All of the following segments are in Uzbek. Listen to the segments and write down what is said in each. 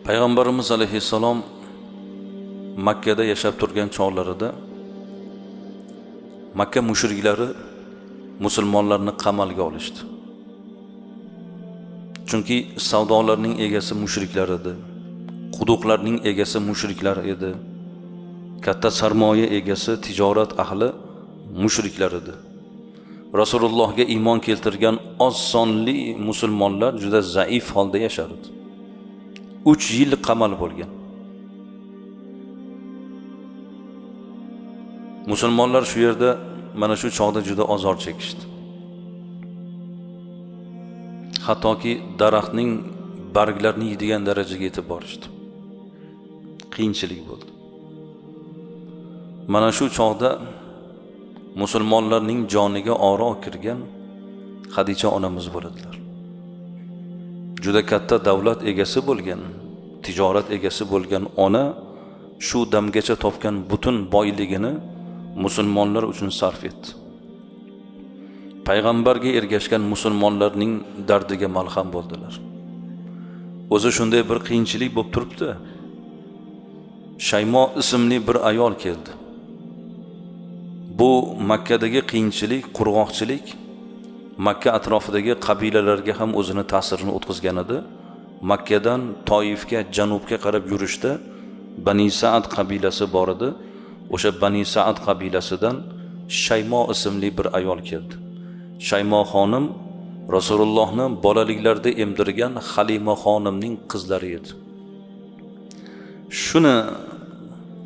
Payg'ambarimiz alayhissalom Makkada yashab turgan chog'larida Makka mushriklari musulmonlarni qamalga olishdi. Chunki savdolarning egasi mushriklar edi, quduqlarning egasi mushriklar edi, katta sarmoya egasi, tijorat ahli mushriklar edi. Rasulullohga iymon keltirgan oz sonli musulmonlar juda zaif holda yashar edi. 3 yil qamal bo'lgan. Musulmonlar shu yerda mana shu chog'da juda ozor chekishdi. Hattoki daraxtning barglarini yeydigan darajaga yetib borishdi. Qiyinchilik bo'ldi. Mana shu chog'da musulmonlarning joniga oro kirgan Xadicha onamiz bo'ladilar. Juda katta davlat egasi bo'lgan, tijorat egasi bo'lgan ona shu damgacha topgan butun boyligini musulmonlar uchun sarf etdi. Payg'ambarga ergashgan musulmonlarning dardiga malham bo'ldilar. O'zi shunday bir qiyinchilik bo'lib turibdi. Shaymo ismli bir ayol keldi. Bu Makkadagi qiyinchilik, qurg'oqchilik Makka atrofidagi qabilalarga ham o'zini ta'sirini o'tkazgan edi. Makkadan Toifga, janubga qarab yurishda Bani Sa'd qabilasi bor edi. O'sha Bani Sa'd qabilasidan Shaymo ismli bir ayol keldi. Shaymo xonim Rasulullohni bolaliklarida emdirgan Halima xonimning qizlari edi. Shuni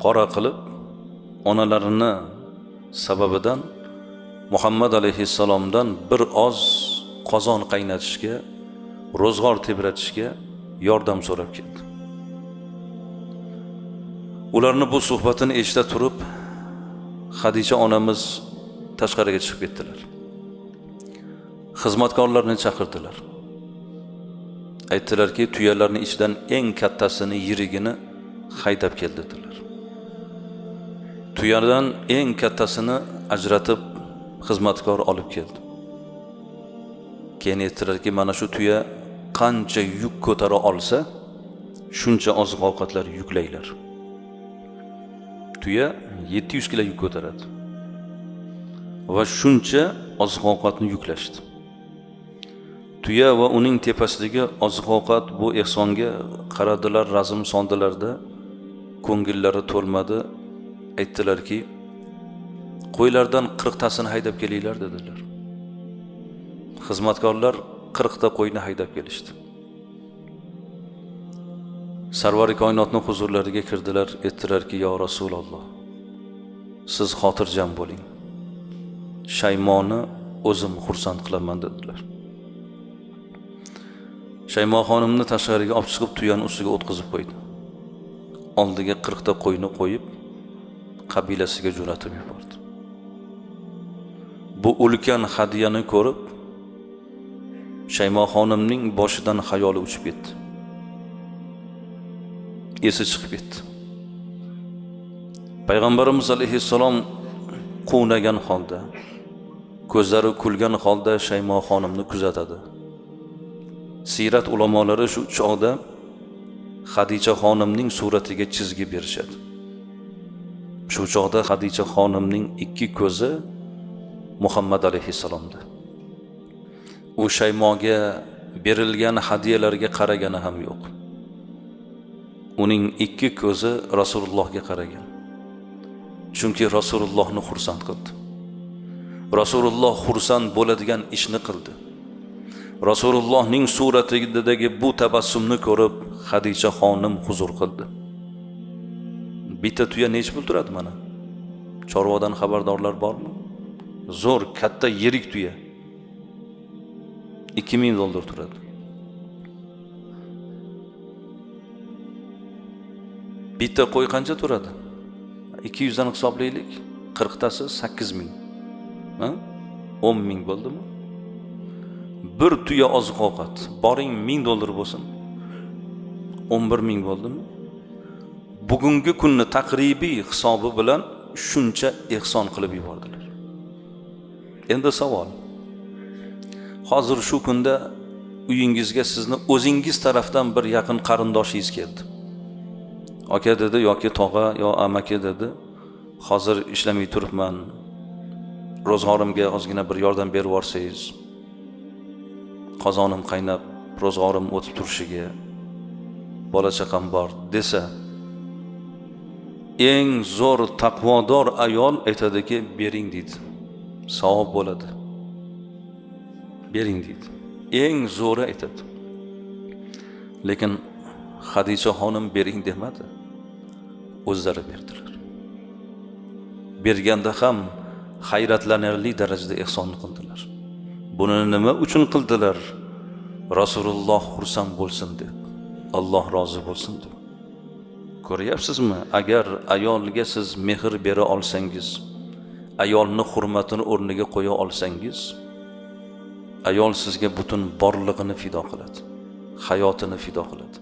qora qilib onalarini sababidan Muhammad alayhissalomdan bir oz qozon qaynatishga, ro'zg'or tebratishga yordam so'rab keldi. Ularni bu suhbatini eshita turib Xadicha onamiz tashqariga chiqib ketdilar. Xizmatkorlarni chaqirdilar. Aytdilarki, tuyalarning ichidan eng kattasini, yirigini haydab kel dedilar. Tuyadan eng kattasini ajratib xizmatkor olib keldi. Keyin aytdilarki, mana shu tuya qancha yuk ko'tara olsa, shuncha oziq-ovqatlar yuklanglar. Tuya 700 kilo yuk ko'taradi va shuncha oziq-ovqatni yuklashdi. Tuya va uning tepasidagi oziq-ovqat bu ehsonga qaradilar, razm soldilarda ko'ngillari to'lmadi. Aytdilarki, qo'ylardan 40 tasini haydab kelinglar dedilar. Xizmatkorlar 40 ta qo'yni haydab kelishdi. Sarvari koinotning huzurlariga kirdilar, aytdilarki, yo Rasululloh, siz xotirjam bo'ling. Shaymoni o'zim xursand qilaman dedilar. Shaymo xonimni tashqariga olib chiqib tuyani ustiga o'tqizib qo'ydi. Oldiga 40 ta qo'yni qo'yib qabilasiga jo'natib yubordi. Bu ulkan hadiyani ko'rib Shaymo xonimning boshidan xayoli uchib ketdi. Esi chiqib ketdi. Payg'ambarimiz alayhissalom quvnagan holda, ko'zlari kulgan holda Shaymo xonimni kuzatadi. Siyrat ulamolari shu chog'da Xadicha xonimning suratiga chizgi berishadi. Shu chog'da Xadicha xonimning ikki ko'zi Muhammad alayhissalomda. U Shaymoga berilgan hadiyalarga qaragani ham yo'q. Uning ikki ko'zi Rasulullohga qaragan. Chunki Rasulullohni xursand qildi. Rasululloh xursand bo'ladigan ishni qildi. Rasulullohning suratidagi bu tabassumni ko'rib Xadicha xonim huzur qildi. Bitta tuya necha pul turadi mana? Chorvadan xabardorlar bormi? Zo'r, katta yirik tuya 2000 dollar turadi. Bitta qo'y qancha turadi? 200 dan hisoblaylik, 40 tasi 8000. Ha? 10 ming bo'ldimi? Bir tuya oziq-ovqat, boring 1000 dollar bo'lsin. 11 ming bo'ldimi? Bugungi kunni taqribiy hisobi bilan shuncha ehson qilib yubordilar. Endi savol. Hozir shu kunda uyingizga sizni o'zingiz tarafdan bir yaqin qarindoshingiz keldi. Aka dedi yoki tog'a yo amaki dedi, hozir ishlamay turibman, ro'zg'orimga ozgina bir yordam berib yuborsangiz, qozonim qaynab ro'zg'orim o'tib turishiga, bola chaqam bor desa, eng zo'r taqvodor ayol aytadiki, bering deydi, savob bo'ladi, bering deydi. Eng zo'ri aytadi. Lekin Xadija xonim bering demadi, o'zlari berdilar. Berganda ham hayratlanarli darajada ehson qildilar. Buni nima uchun qildilar? Rasululloh xursand bo'lsin deb, Alloh rozi bo'lsin deb. Ko'ryapsizmi? Agar ayolga siz mehr bera olsangiz, ayolni hurmatini o'rniga qo'ya olsangiz, ayol sizga butun borlig'ini fido qiladi, hayotini fido qiladi.